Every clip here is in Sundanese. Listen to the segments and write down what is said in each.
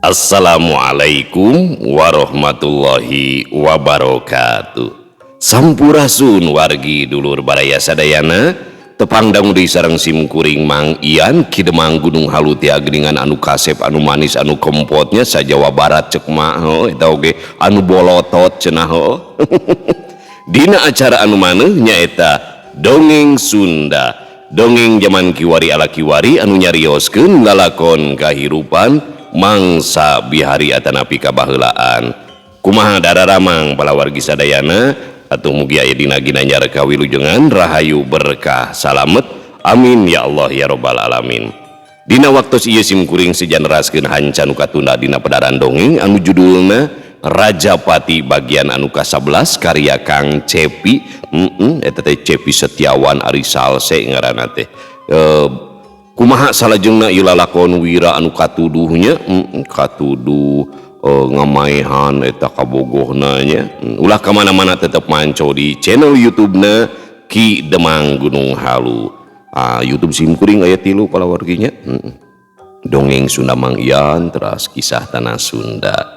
Assalamualaikum warahmatullahi wabarakatuh. Sampurasun wargi dulur baraya sadayana, tepang dangu deui sareng sim kuring Mang Ian Ki Demang Gunung Halu tia geuningan anu kasep anu manis anu kempotnya sa Jawa Barat cek mah heuh eta oge anu bolotot cenah heuh. Dina acara anu maneuh nyaeta Dongeng Sunda, dongeng jaman kiwari ala kiwari anu nyarioskeun lalakon kahirupan mangsa bihari atanapi kabaheulaan. Kumaha dararamang palawargi sadayana atuh mugi aya dina ginanjar kawilujengan rahayu berkah salamet, amin ya Allah ya robbal alamin. Dina waktos ieu sim kuring sejaneraskeun hanca nu katunda dina pedaran dongeng anu judulna Rajapati bagian anu ka-11 karya Kang Cepi, eta teh Cepi Setiawan Ari Salse ngaranna teh. Kumaha salajengna ieu lalakon wira anu katuduhnya, katuduh ngamaehan eta kabogohna nya. Ulah ka mana-mana tetep manco di channel YouTube-na Ki Demang Gunung Halu. YouTube sim kuring aya 3 palawarginya. Dongeng Sunda Mang Ian teras kisah tanah Sunda.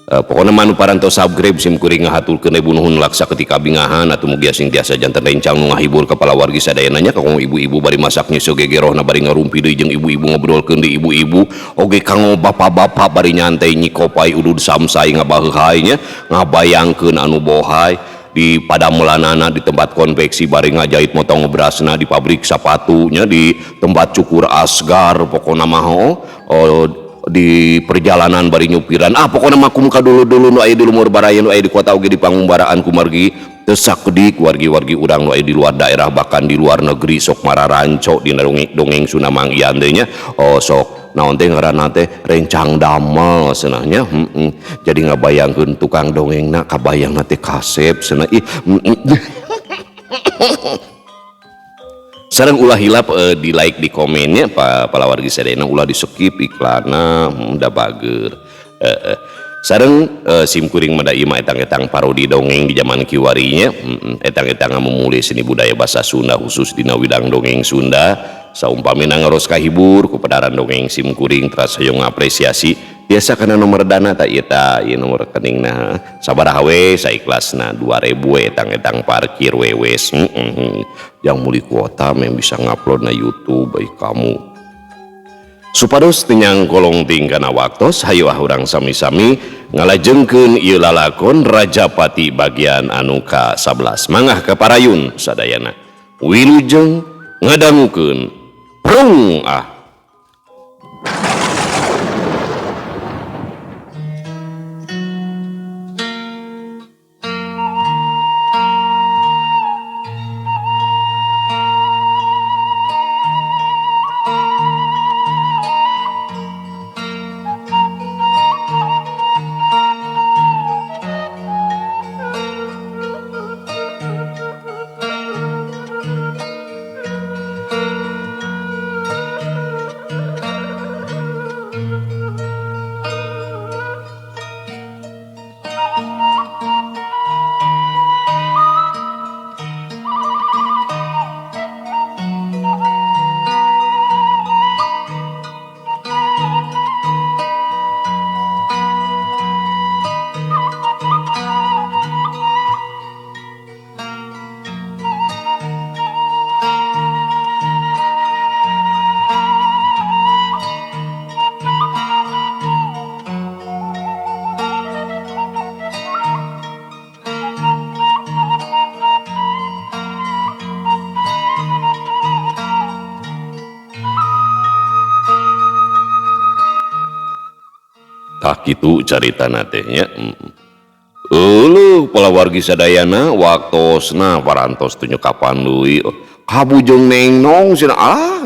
Pokokna mah nu parantos subscribe sim kuring ngahaturkeun ibu nuhun laksa ketika bingahan atuh mugia sing tiasa janten rencang nu ngahibur ka palawargi sadayana nya kanggo ibu-ibu bari masak nyeuseuk gegerohna bari ngarumpi deui jeung ibu-ibu ngobrolkeun deui ibu-ibu oge kanggo bapak-bapak bari nyantai nyikopai udud samsai ngabaheuhai nya ngabayangkeun anu bohai di padamelanana di tempat konveksi bari ngajahit motong berasna di pabrik sapatunya di tempat cukur asgar pokona mah di perjalanan bari nyupiran, pokona mah kumuka dulu-dulu nu aya di lumur baraya nu aya di kota oge di pangumbaraan kumargi teu sakedik wargi-wargi urang nu aya di luar daerah bahkan di luar negeri sok mararanco dina dongeng Sunda Mang Ian teh nya. Oh sok naon teh ngaranna teh rencang damel cenah nya. Jadi ngabayangkeun tukang dongengna kabayangna teh kasep cenah ih. Sareng ulah hilap di like di komennya palawargi sadayana ulah di skip iklanna, da bager. Sareng sim kuring mah da ieu mah etang-etang parodi dongeng di zaman kiwarinya, etang-etang ngamumule seni budaya bahasa Sunda khusus dina widang dongeng Sunda. Saumpamina ngaros kahibur ku pedaran dongeng sim kuring teras hoyong ngapresiasi biasa kana nomor dana ta ieu ta ieu nomor rekeningna sabaraha we saikhlasna 2000 we etang-etang parkir we wes. Yang muli kuota meh bisa ngupload na YouTube baik kamu supados teu nyangkolong ting kana waktos. Hayu ah urang sami-sami ngalajengkeun ieu lalakon Rajapati bagian anu ka-11. Mangah ka parayun sadayana wilujeng ngadangukeun prung ah. Tah kitu caritana teh nya. Euleuh palawargi sadayana waktosna parantos teu nyekapan deui. Kabujeng neng nong cenah ah.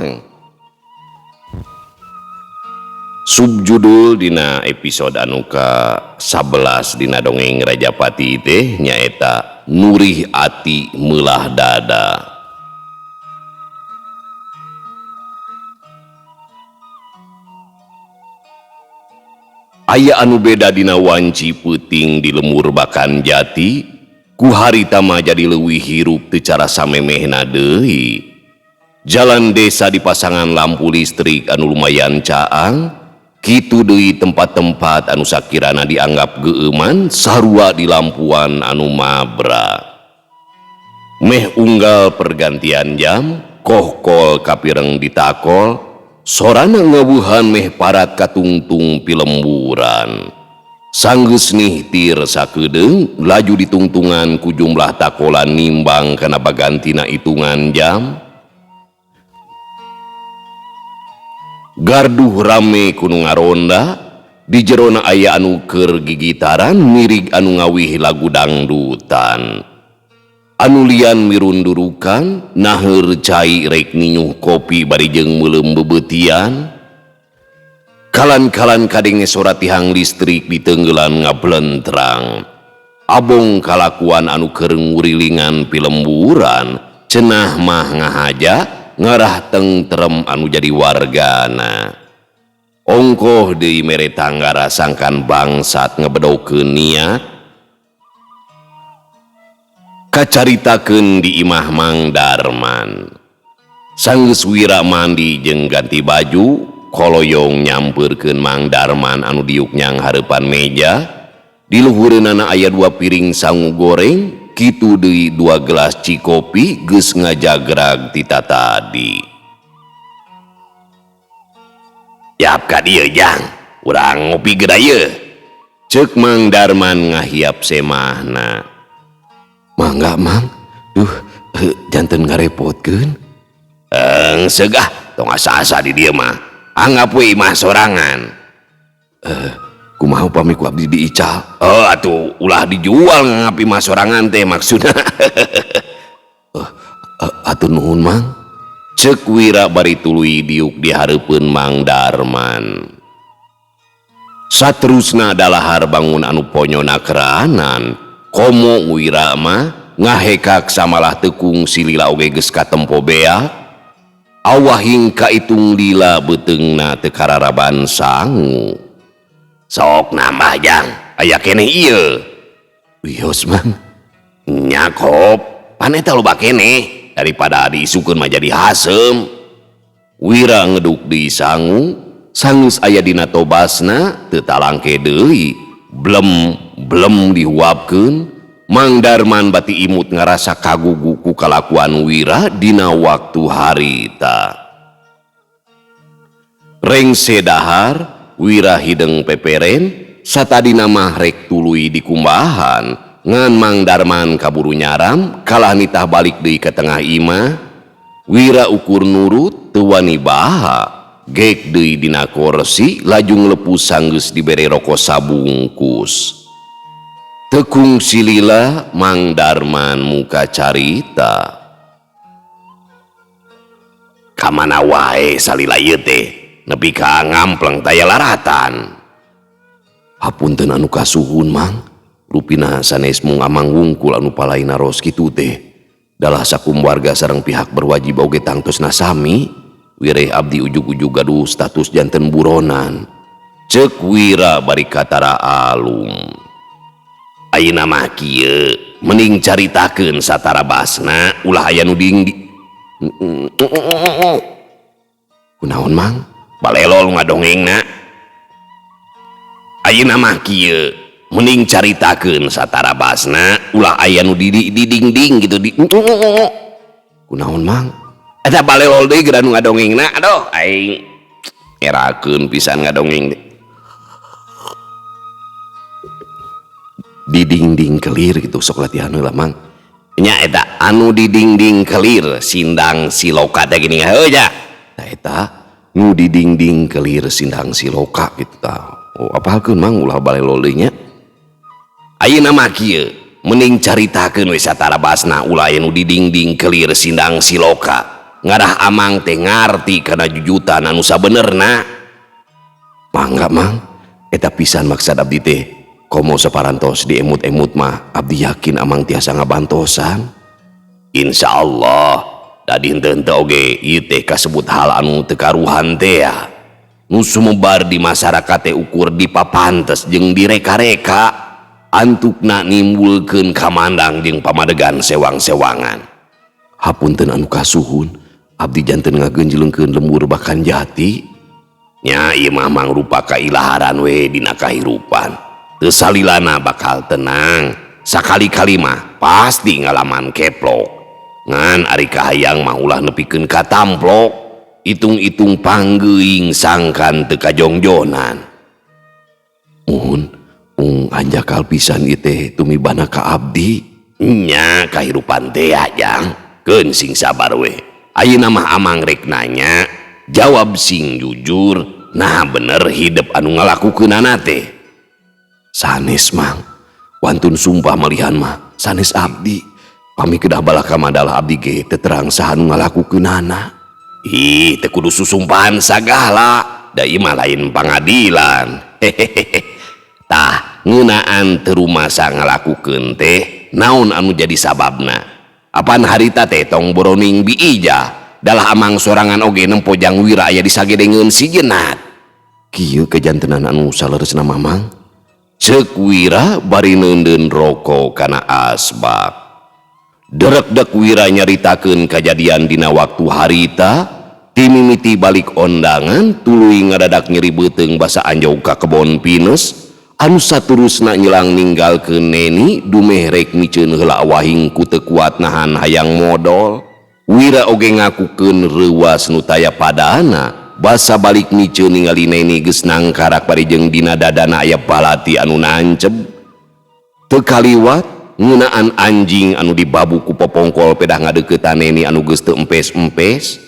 Subjudul dina episode anu ka-11 dina dongeng Rajapati teh nyaeta Nurih Ati Meulah Dada. Aya anu beda dina wanci peuting di lemur bakan jati, ku harita mah jadi leuwih hirup teu cara samemehna deui. Jalan desa di pasangan lampu listrik anu lumayan caang, Kitu deui tempat-tempat anu sakirana dianggap geueuman sarua di lampuan anu mabra. Meh unggal pergantian jam, kohkol kapireng ditakol, sorana ngawuhan meh parat katungtung pilemburan. Sanggeus nihtir sakedeung laju ditungtungan ku jumlah takolan nimbang kana bagantina hitungan jam. Garduh rame ku nu ngaronda, di jerona aya anu keur gigitaran mirig anu ngawih lagu dangdutan. Anu lian mirundurukan naheur cai rek ninyuh kopi bari jeung meuleum beubeutian. Kalan-kalan kadenge sora tihang listrik di tenggelan ngablentrang. Abong kalakuan anu keur ngurilingan pilemburan, cenah mah ngahaja ngarah tengtrem anu jadi wargana. Ongkoh deui mere tanggara sangkan bangsat ngebedokeun niat. Kacaritakeun di imah Mang Darman. Sanggeus Wira mandi jeung ganti baju, koloyong nyampeurkeun Mang Darman anu diuk nyang hareupan meja. Di luhureunana aya 2 piring sangu goreng, kitu deui 2 gelas cikopi geus ngajagrag ti tatadi. Yap ka dieu jang, urang ngopi geura ieu. Ceuk Mang Darman ngahiap semahna. Mangga Mang, duh janten ngarepotkeun. Engseug ah, tong asa-asa di dieu mah. Anggap we imah sorangan. Kumaha upami ku abdi diical? Oh atuh ulah dijual nganggap imah sorangan teh maksudna. Atuh nuhun Mang. Ceuk Wira bari tuluy diuk di hareupeun Mang Darman. Saterusna dalahar bangun anu ponyona keranan. Komo Wira mah ngahekak samalah tekung silila oge geus katempo beak. Awahing kaitung lila beuteungna teu kararaban sangu. Sok nambah jang, aya keneh ieu. Wios Mang. Nya kop, pan eta loba keneh daripada diisukeun mah jadi haseum. Wira ngeduk deui sangu, sanggeus aya dina tobasna teu talangke deui. Blem blem dihuapkeun. Mang Darman bati imut ngarasa kagugu ku kalakuan Wira dina waktu harita. Rengse dahar, Wira hideng peperen, satadina mah rek tuluy dikumbahan, ngan Mang Darman kaburu nyaram, kalah nitah balik deui ka tengah imah. Wira ukur nurut teu wani baha, gek deui dina korsi laju nglepus sanggeus dibere rokok sabungkus. Tekung silila Mang Darman muka carita. Kamana wae salila ieu teh nepi ka ngampleng taya laratan. Hapunten anu kasuhun Mang, rupina sanes mung amang wungkul anu palaina ros kitu teh. Dalah sakum warga sareng pihak berwajib oge tangtosna sami, wireh abdi ujug-ujug gaduh status janten buronan. Ceuk Wira bari katara alum. Ayeuna mah kieu, mending caritakeun satara basna ulah aya nu ding di. Kunaon Mang? Balelol ngadongengna. Ayeuna mah kieu, mending caritakeun satara basna ulah aya nu di ding-ding gitu di. Kunaon Mang? Eta balelol deui geura nu ngadongengna. Aduh, aing ngerakeun pisan ngadongeng teh. Di dinding kelir gitu sok latihan heula Mang. Nya eta anu di dinding kelir sindang siloka teh gini heuh nya. Tah eta nu di dinding kelir sindang siloka gitu tah. Oh apalkeun Mang ulah balelo deui nya. Ayeuna mah kieu, mending caritakeun we satara basna ulah aya nu di dinding kelir sindang siloka. Ngarah amang teh ngarti kana jujutan anu sabenerna. Mangga Mang, eta pisan maksad abdi teh. Komo saparantos diemut-emut mah abdi yakin amang tiasa ngabantosan. Insya Allah, dadi henteu-henteu oge ieu teh kasebut hal anu teu karuhan teh ya. Nu sumebar di masyarakat teh ukur dipapantes jeung direka-reka, antukna nimbulkeun kamandang jeung pamadegan sewang-sewangan. Hapunten anu kasuhun, abdi janten ngagenjlengkeun lembur bahkan jati. Nya ieu mah mangrupa kailaharan we dina kahirupan. Teu salilana bakal tenang. Sakali-kali mah pasti ngalaman keplok. Ngan ari kahayang mah ulah nepikeun ka tamplok. Itung-itung panggeuing sangkan teu kajongjonan. Muhun ung hanjakal pisan ieu teh tumibana ka abdi. Nya kahirupan teh jang. Keun sing sabar we. Ayeuna mah amang rek nanya, jawab sing jujur. Nah bener hidep anu ngalakukeunana teh. Sanes mang, wantun sumpah malihan mah sanes abdi. Pami kedah balaka madalah abdi ge teu terang saha nu ngalakukeunana. Ih, teu kudu susumpahan sagala, da ieu mah lain pangadilan. Hehehe. Tah, ngeunaan teu rumasa ngalakukeun teh, naon anu jadi sababna? Apan harita teh tong boroning biija, dalah amang sorangan oge nempo jang Wira aya disagedengeun si Jenat. Kieu kajantenan anu saleresna mamang. Ceuk Wira bari neundeun roko kana asbak. Derekdek Wira nyaritakeun kajadian dina waktu harita, timimiti balik ondangan tuluy ngadadak nyeri beuteung basa anjog ka kebon pinus. Anu saturusna nyelang ninggalkeun Neni dumeh rek miceun heula wahing ku teu kuat nahan hayang modol. Wira oge ngakukeun reuwas nu taya padana basa balik miceun ningali Neni geus nangkarak bari jeung dina dadana aya balati anu nanceb. Teu kaliwat ngeunaan anjing anu dibabu ku popongkol pedah ngadeuketan Neni anu geus teu empes-empes.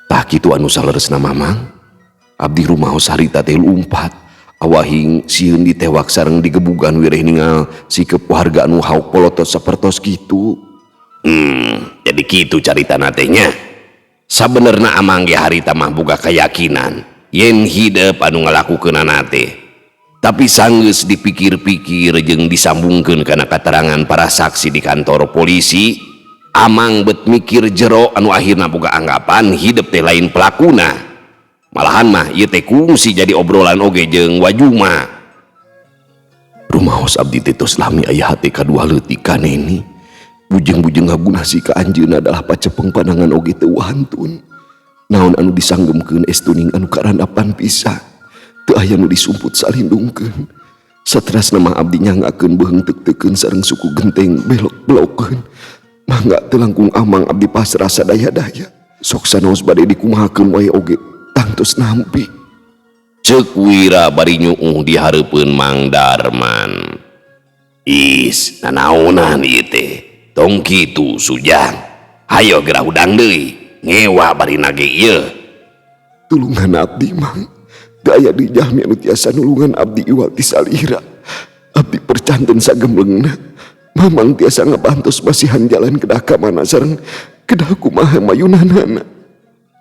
Tah kitu anu saleresna mamang. Abdi rumaos harita teh lumpat. Awahing sieun ditewak sareng digebugan wireh ningal sikep warga anu hauk polotot sapertos kitu. Jadi kitu caritana teh nya. Sabenerna amang ge harita mah boga keyakinan yen hidep anu ngalakukeunana teh. Tapi sanggeus dipikir-pikir jeung disambungkeun kana katerangan para saksi di kantor polisi, amang bet mikir jero anu akhirna boga anggapan hidep teh lain pelakuna. Malahan mah ieu teh kungsi jadi obrolan oge jeung Wajuma. Rumaos abdi teh tos lami aya hate kadua leutik ka Neni. Bujeng-bujeng ngagunasi ka anjeunna adalah pacepeng pandangan oge teu wantun. Naon anu disanggemkeun estuning anu karandapan pisan. Teu aya nu disumput salindungkeun. Saterasna mah abdi nyangakeun beuheung teuk-teukeun sareng suku genteng belok-belokeun. Mangga teu langkung amang abdi pasrah sadaya-daya. Sok sanaos bade dikumahakeun wae oge tangtos nampi. Ceuk Wira bari nyuuh di hareupeun Mang Darman. Is, nanaonan ieu teh? Tong kitu Sujang. Hayo geura hudang deui. Ngewa bari nage ieu. Tulungan abdi mang. Teu aya deui jalmi anu tiasa nulungan abdi iwal ti salira. Abdi percanten sagemblengna. Mamang tiasa ngabantos masihan jalan kedah ka mana sareng kedah kumaha mayunanana.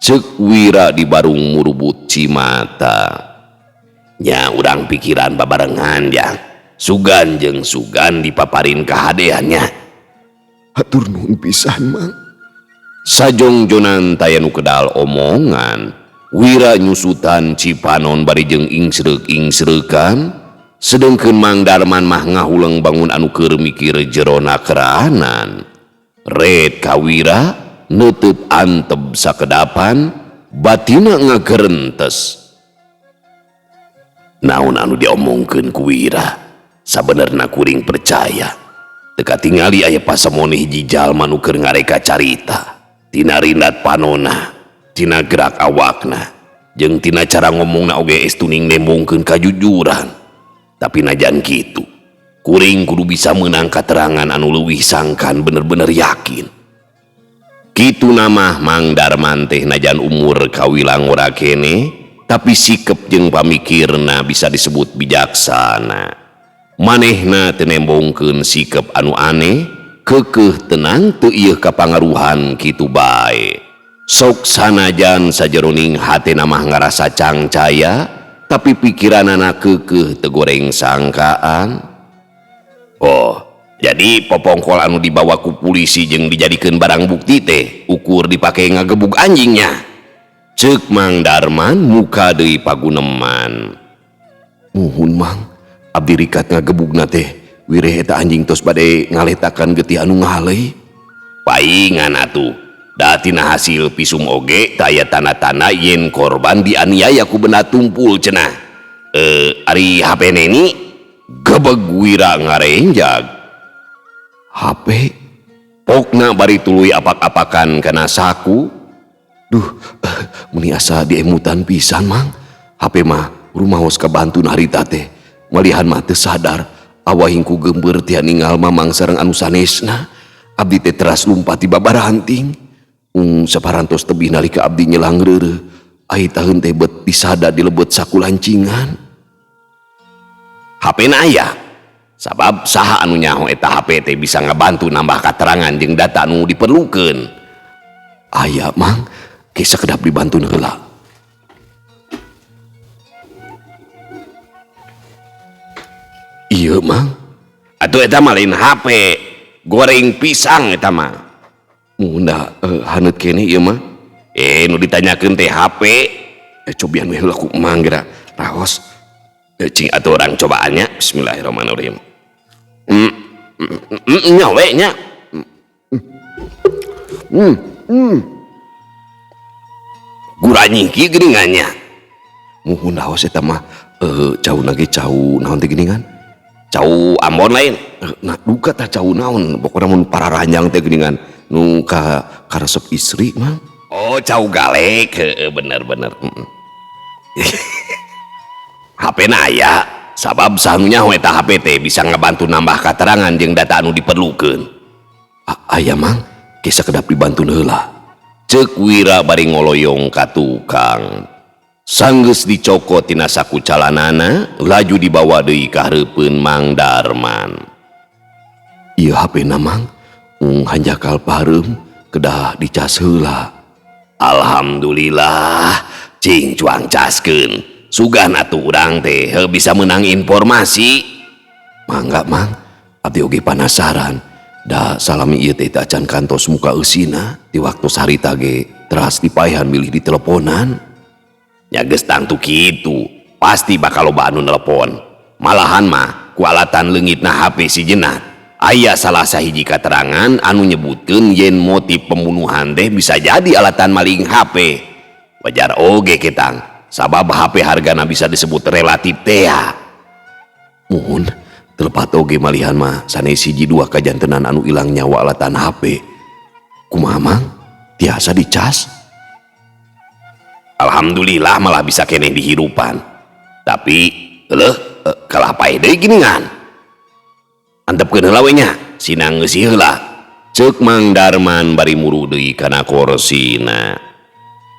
Ceuk Wira di barung murubut cimata. Nya urang pikiran babarengan jang. Sugan jeung sugan dipaparin kahadeannya. Hatur nuhun pisan mang. Sajongjonan taya nu kedal omongan. Wira nyusutan cipanon bari jeung ingsreuk-ingsreukan. Sedengkeun Mang Darman mah ngahuleng bangun anu keur mikir jerona keranan. Red ka Wira neuteup antep sakedapan batina ngagerentes. Naon anu diomongkeun ku Wira? Sabenerna kuring percaya. Teu katingali aya pasemone hiji jalma nu keur ngareka carita. Tina rindat panona, tina gerak awakna, jeung tina cara ngomongna oge estuning nembongkeun kajujuran. Tapi najan kitu, kuring kudu bisa meunang katerangan anu leuwih sangkan bener-bener yakin. Kitu nama Mang Darman teh najan umur kawilang ora kene, tapi sikep jeung pamikirna bisa disebut bijaksana. Manehna teu nembongkeun sikep anu aneh, keukeuh tenang teu ieu kapangaruhan kitu bae. Sok sanajan sajeroning hatena mah ngarasa cangcaya, tapi pikiranana keukeuh teu goreng sangkaan. Oh, jadi popongkol anu dibawa ku polisi jeung dijadikeun barang bukti teh ukur dipake ngagebug anjingnya. Ceuk Mang Darman muka deui paguneman. Muhun Mang, abdi rikat ngagebugna teh wireh eta anjing tos bade ngaletakan getih anu ngaleuy. Paingan atuh. Da tina hasil visum oge teu aya tanda-tanda yen korban dianiaya ku benda tumpul cenah. Eh, ari HP Neni gebeg Wira ngarenjag. HP pokna bari tuluy apak-apakan kana saku. Duh, meni asa diemutan pisan Mang. HP mah rumaos kabantu harita teh. Malihan mah teu sadar awahing ku geumbeur teh ningal Mamang sareng anu sanesna. Abdi teh teras lumpat ti babaranting. Saparantos tebih nalika abdi nyelang reureuh. Ai taheun teh bet disada di lebet saku lancingan. HP na aya. Sabab saha anu nyaho eta HP teh bisa ngabantu nambah katerangan jeung data anu diperlukeun. Aya Mang, ke sakedap dibantu heula. Iya Mang. Atuh eta mah lain HP, goreng pisang eta mah. Munda haneut keneh ieu mah. Nu ditanyakeun teh HP. Cobian we heula ku Mang geura. Raos. Cing atuh urang cobaannya. Bismillahirrahmanirrahim. Nya we nya. Guranyi kieu geuningan nya. Muhun raos eta mah cau na ge cau naon teh geuningan? Cau Ambon lain. Nah duka tah cau naon, pokona mun pararanjang teh geuningan nu ka karesep istri Mang. Oh, cau galek, heeh bener-bener. HP na aya, sabab saha nu nyaho eta HP teh bisa ngabantu nambah katerangan jeung data anu diperlukeun. Aya Mang, ke sakedap dibantu heula. Ceuk Wira bari ngoloyong ka tukang. Sanggeus dicokot tina saku calanana, laju dibawa deui ka hareupeun Mang Darman. Ieu HP na Mang, hanjakal pareum kedah dicas heula. Alhamdulillah, cing cuang caskeun. Sugan atuh urang teh bisa menang informasi. Mangga Mang, abdi oge panasaran. Da salami ieu teh acan kantos muka eusina di waktu harita ge teras dipaehan milih diteleponan. Nya geus tangtu kitu, pasti bakal loba anu nelepon. Malahan mah ku alatan leungitna HP si Jenat. Aya salah sahiji katerangan anu nyebutkeun yen motif pembunuhan teh bisa jadi alatan maling HP. Wajar oge ketang, sabab HP hargana bisa disebut relatif tea. Muhun, telepat oge malihan mah sanes hiji dua kajantenan anu ilang nyawa alatan HP. Kumaha Mang? Tiasa dicas? Alhamdulillah malah bisa keneh dihirupan. Tapi leuh kalah paeh deui geuningan. Antepkeun heula we nya, sinang ngeusi heula. Ceuk Mang Darman bari muru deui kana korsina.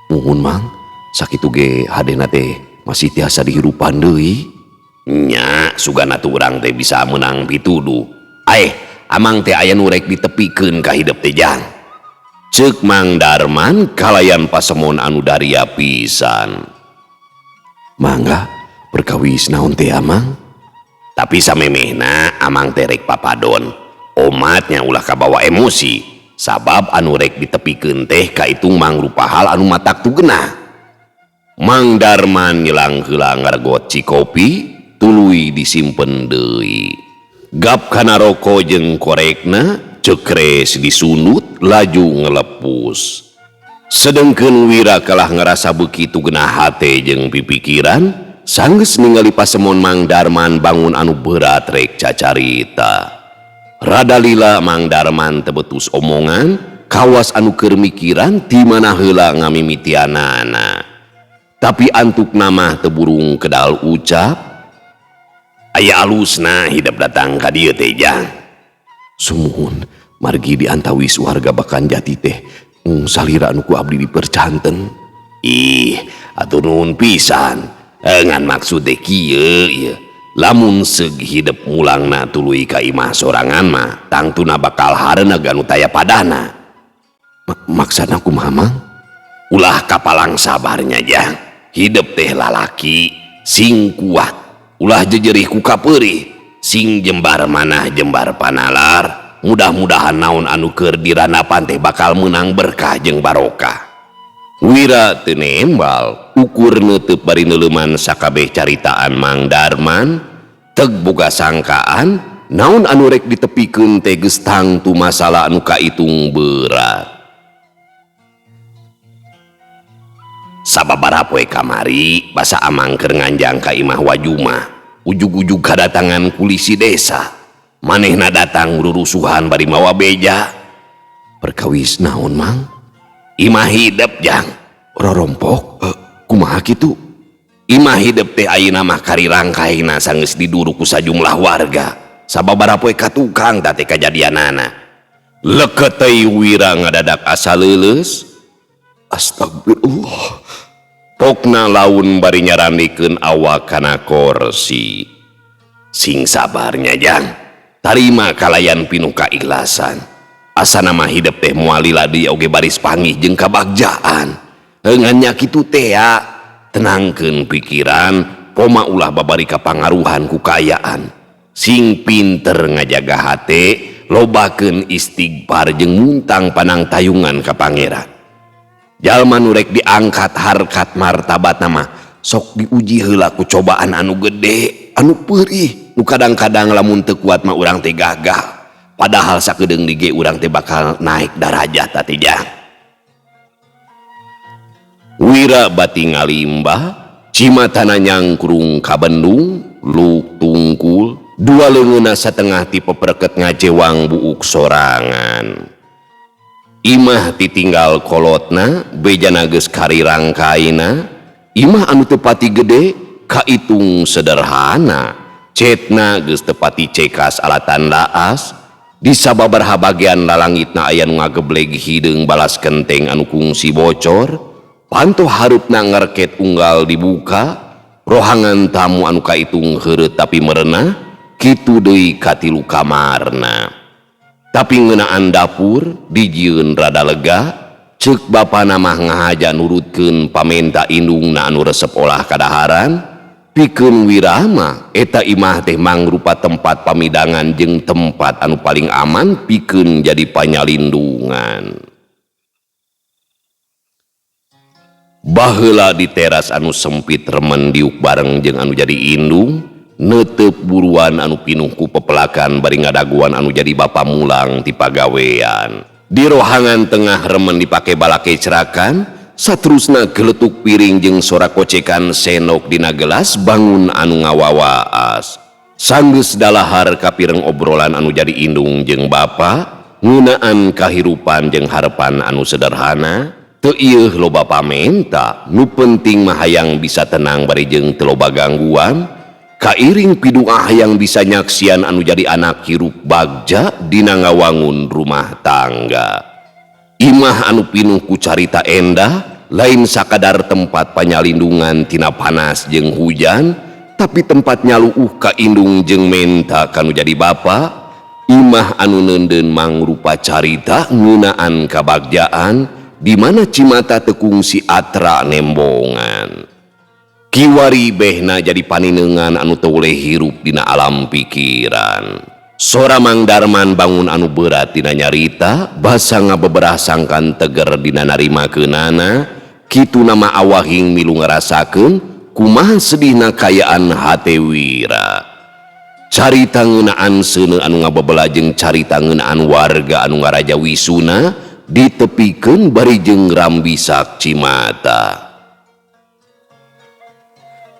Muhun Mang, sakitu ge hadena teh masih tiasa dihirupan deui. Nya, sugan atuh urang teh bisa menang pituduh. Aeh, amang teh aya nu rek ditepikeun ka hidep teh jang. Ceuk Mang Darman kalayan pasemon anu daria pisan. Mangga, perkawis naon teh amang? Tapi samemehna amang teh rek papadon. Omatnya ulah kabawa emosi, sabab anu rek ditepikeun teh kaitung mangrupa hal anu matak tugenah. Mang Darman nyelang heula ngaregot cikopi, tuluy disimpen deui. Gap kana roko jeung korekna, cekres disunut laju ngelepus. Sedengkeun Wira kalah ngerasa begitu genah hate jeung pipikiran, sanggeus ningali pasemon Mang Darman bangun anu berat rek cacarita. Rada lila Mang Darman tebetus omongan, kawas anu keur mikiran ti mana heula ngamimitianana. Tapi antuk nama teu burung kedal ucap, aya alusna hidep datang ka dieu teh jang. Sumuhun, margi diantawis warga Bakan Jati teh salira anu ku abdi dipercanten. Ih, atuh nuhun pisan. Ngan maksud teh kieu ieu. Lamun seug hidep mulangna tuluy ka imah sorangan mah, tangtuna bakal hareuneg anu taya padana. Maksana kumaha Mang? Ulah kapalang sabarnya jang. Hidep teh lalaki sing kuat, ulah jejerih ku kapeurih, sing jembar manah jembar panalar. Mudah-mudahan naon anu keur diranapan teh bakal menang berkah jeung barokah. Wira teu nembal, ukur neuteub bari neuleuman sakabeh caritaan Mang Darman, teg boga sangkaan naon anu rek ditepikeun teh geus tangtu masalah anu kaitung berat. Sababaraha poe kamari basa Amang keur nganjang ka imah Wajumah, ujug-ujug kadatangan kulisi desa. Manehna datang rurusuhan bari mawa beja. Perkawis naon, Mang? Imah hidep, Jang. Rorompok, kumaha kitu? Imah hidep teh ayeuna mah kari rangkaina sanggeus diduru ku sajumlah warga. Sababaraha poe ka tukang tah teh kajadianana. Leket teuing Wira ngadadak asa leuleus. Astagfirullah. Pokna laun bari nyarandikeun awak kana korsi. Sing sabarnya, Jang. Tarima kalayan pinuh kaikhlasan. Asana mah hidep teh moal lila deui oge baris panggih jeung kabagjaan. Ngan nya kitu teh ya, tenangkeun pikiran, koma ulah babari kapangaruhan ku kaayaan. Sing pinter ngajaga hate, lobakeun istighfar jeung muntang panangtayungan ka Pangeran. Jalma nu rek diangkat harkat martabatna mah sok diuji heula ku cobaan anu gede, anu peurih, nu kadang-kadang lamun teu kuat mah urang teh gagal. Padahal sakedeung dige urang teh bakal naik darajat teh, Jang. Wira bati ngalimbah, cimatana nyangkrung ka bendung, luk tungkul, dua leungeunna satengah ti peperket ngajewang buuk sorangan. Imah titinggal kolotna, bejana geus kari rangkaina, imah anu teu pati gede, kaitung sederhana, cetna geus teu pati cekas alatan laas, di sababaraha bagian lalangitna aya nu ngagebleg hideung balas kenteng anu kungsi bocor, panto hareupna ngerket unggal dibuka, rohangan tamu anu kaitung heureut tapi merenah, kitu deui katilu kamarna. Tapi ngeunaan dapur dijieun rada lega, ceuk bapana mah ngahaja nurutkeun pamenta indungna anu resep olah kadaharan, pikeun Wira mah eta imah teh mangrupa tempat pamidangan jeung tempat anu paling aman pikeun jadi panyalindungan. Baheula di teras anu sempit remen diuk bareng jeung anu jadi indung, neuteup buruan anu pinuh ku pepelakan bari ngadaguan anu jadi bapa mulang ti pagawean. Di rohangan tengah remen dipake balake cerakan, saterusna geletuk piring jeung sora kocekan senok dina gelas bangun anu ngawawaas. Sanggeus dalahar kapireng obrolan anu jadi indung jeung bapa, ngeunaan kahirupan jeung harepan anu sederhana, teu ieuh loba pamenta, nu penting mah hayang bisa tenang bari jeung teu loba gangguan. Kairing piduah hayang bisa nyaksian anu jadi anak hirup bagja dina ngawangun rumah tangga. Imah anu pinuh ku carita endah, lain sakadar tempat panyalindungan tina panas jeung hujan, tapi tempat nyaluuh ka indung jeung menta kanu jadi bapa. Imah anu neundeun mangrupa carita ngeunaan kabagjaan di mana cimata teu kungsi atra nembongan. Kiwari behna jadi paninengan anu teu boleh hirup dina alam pikiran. Sora Mang Darman bangun anu berat dina nyarita, basa ngabeberah sangkan teger dina narimakeunana, kitu nama awahing milu ngarasakeun kumaha sedihna kayaan hate Wira. Carita ngeunaan seuneu anu ngabebela jeung carita ngeunaan warga anu ngaraja wisuna ditepikeun bari jeung rambisak cimata.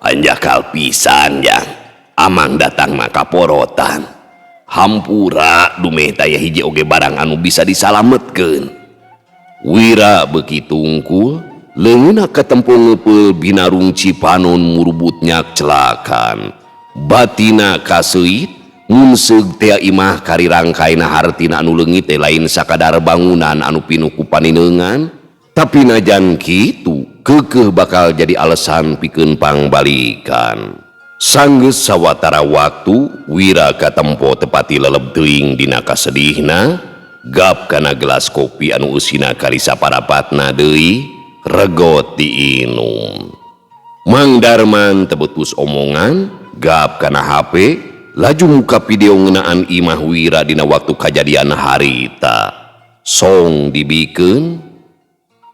Anjakal pisan, Jang. Amang datang maka porotan. Hampura dumeh taya hiji oge barang anu bisa disalametkeun. Wira beuki tungkul, leungeunna katempo ngeupeul binarung Cipanon murubut nyak celakan. Batina kaseuit, munseug tea imah kari rangkaina hartina anu leungit teh lain sakadar bangunan anu pinuh ku paninengan, tapi najan kitu keukeuh bakal jadi alasan pikeun pangbalikan. Sanggeus sawatara waktu Wira katempo tepati leleb teuing dina kasedihna, gap kana gelas kopi anu eusina kali saparapatna deui, regot diinum. Mang Darman tebetus omongan, gap kana HP, laju muka video ngeunaan imah Wira dina waktu kajadian harita. Song dibikeun,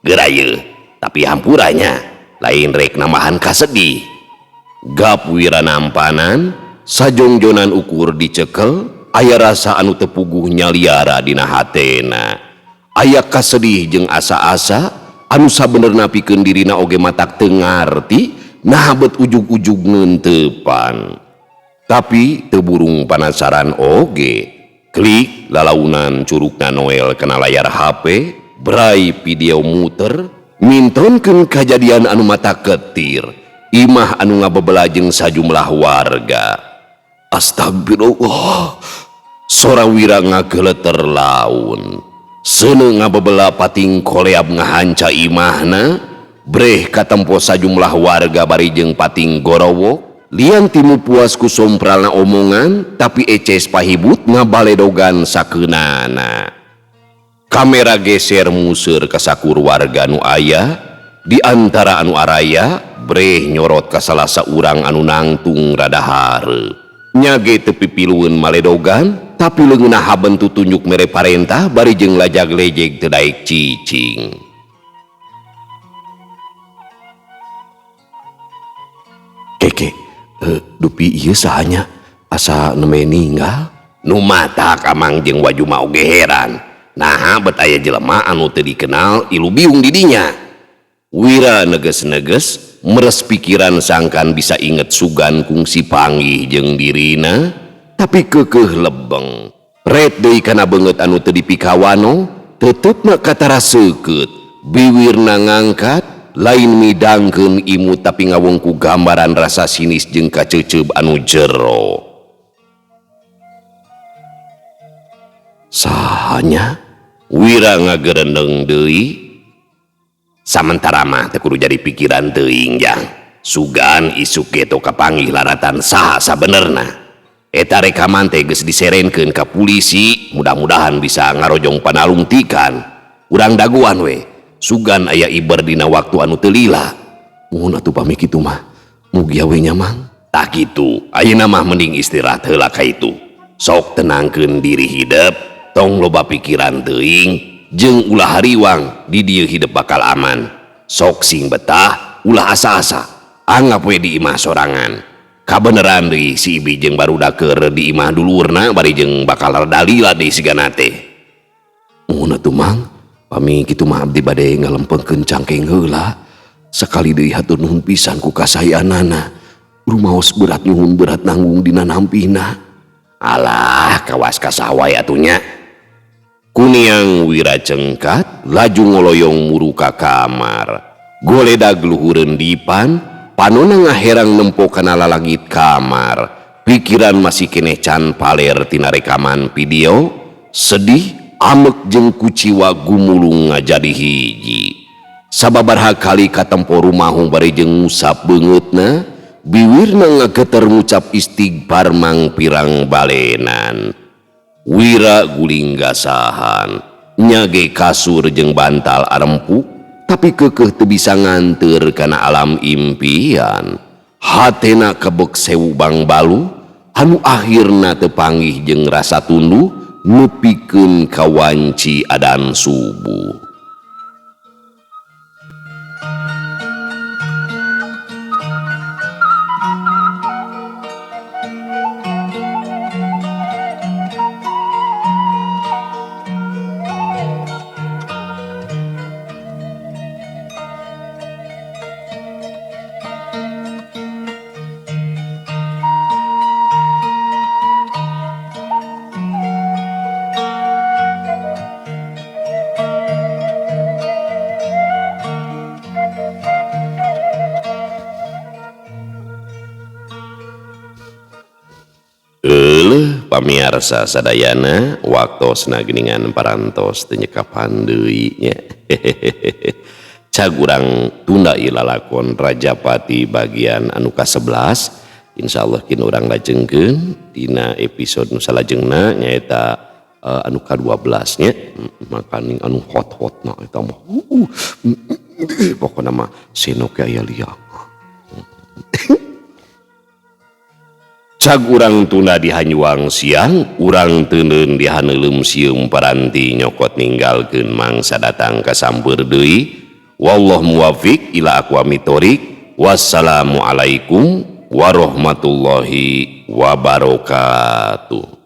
geura yeuh, tapi hampuranya lain rek nambahan kasedih. Gap Wira nampanan, sajongjonan ukur dicekel, aya rasa anu tepuguh nyaliara dina hatena. Aya kasedih jeung asa-asa, Anu sabenerna pikeun dirina oge matak teu ngarti naha bet ujug-ujug ngeuntepan. Tapi teu burung panasaran oge. Klik lalaunan curugna Noel kana layar HP, brai video muter, mintonkeun kajadian anu mata ketir, imah anu ngabebela jeung sajumlah warga. Astagfirullah, sora Wira ngageleter laun. Seuneu ngabebela pating koleab ngahanca imahna, breh katempo sajumlah warga bari jeung pating gorowok. Lian timu puas ku sompralna omongan, tapi eces pahibut ngabaledogan sakeunana. Kamera geser museur ka sakur warga nu aya, di antara anu araya, breh nyorot ka salah saurang anu nangtung rada hareup. Nyage teu pipilueun maledogan, tapi leungeunna haben tutunjuk mere parentah bari jeung lajag-lejeg teu daek cicing. Keke, dupi ieu sahanya asa nembe ninggal. Nu matak Amang jeung Wajuma oge heran. Naha bet aya jelema anu teu dikenal ilu biung di dinya. Wira neges-neges meres pikiran sangkan bisa inget sugan kungsi panggih jeung dirina, tapi keukeuh lebeng. Ret deui kana beungeut anu teu dipikawano, tetepna katara seukeut, biwirna ngangkat, lain midangkeun imut tapi ngawengku gambaran rasa sinis jeung kaceuceub anu jero. Sahanya Wira ngagerendeng deui. Samentara mah teu kudu jadi pikiran teuing jang. Sugan isuk ge teu kapanggih laratan saha sabenerna. Eta rekaman teh geus diserenkeun ka polisi, mudah-mudahan bisa ngarojong panalungtikan. Urang daguan we. Sugan aya iber dina waktu anu teu lila. Muhun atuh pami kitu mah. Mugia we nya Mang. Tah kitu, ayeuna mah mending istirahat heula ka itu. Sok tenangkeun diri hidep, tong loba pikiran teuing, jeung ulah hariwang di dieu hidep bakal aman. Sok sing betah, ulah asa-asa. Anggap we di imah sorangan. Kabeneran deui si Ibi jeung barudak keur di imah dulurna bari jeung bakal rada lila deui sigana teh. Muhun atuh Mang. Pami kitu mah abdi bade ngalempengkeun cangkeng heula. Sakali deui hatur nuhun pisan ku kasayanana. Rumaos berat nyuhun berat nanggung dina nampina. Alah, kawas kasawai atuh nya. Kuniang Wira cengkat laju ngoloyong muru ka kamar. Goledag luhureun dipan, panona ngaherang nempo kana lalangit kamar. Pikiran masih keneh can paler tina rekaman video, sedih amek jeung kuciwa gumulung ngajadi hiji. Sababaraha kali katempo rumahu bari jeung ngusap beungeutna, biwirna ngageter ngucap istighfar mang pirang balenan. Wira guling gasahan, nyage kasur jeung bantal arempuk, tapi keukeuh teu bisa nganteur kana alam impian. Hatena kebek sewu bangbalu, anu akhirna teu panggih jeung rasa tunduh nepikeun ka wanci adan subuh. Pamiarsa sadayana waktosna geuningan parantos teu nyekapan deui nya. Cag urang tunda ieu lalakon Rajapati bagian anu ka-11. Insyaallah kin urang lajengkeun dina episode nu salajengna nyaeta anu ka-12 nya. Makaning anu hot-hotna eta mah. Pokona mah senok aya liang. Cag urang tunda di hanyuang siang, urang teuneun di haneulem sieum paranti nyokot ninggalkeun mangsa datang ka sampeur deui. Wallahu muwafiq ila aqwamit thoriq. Wassalamualaikum warahmatullahi wabarakatuh.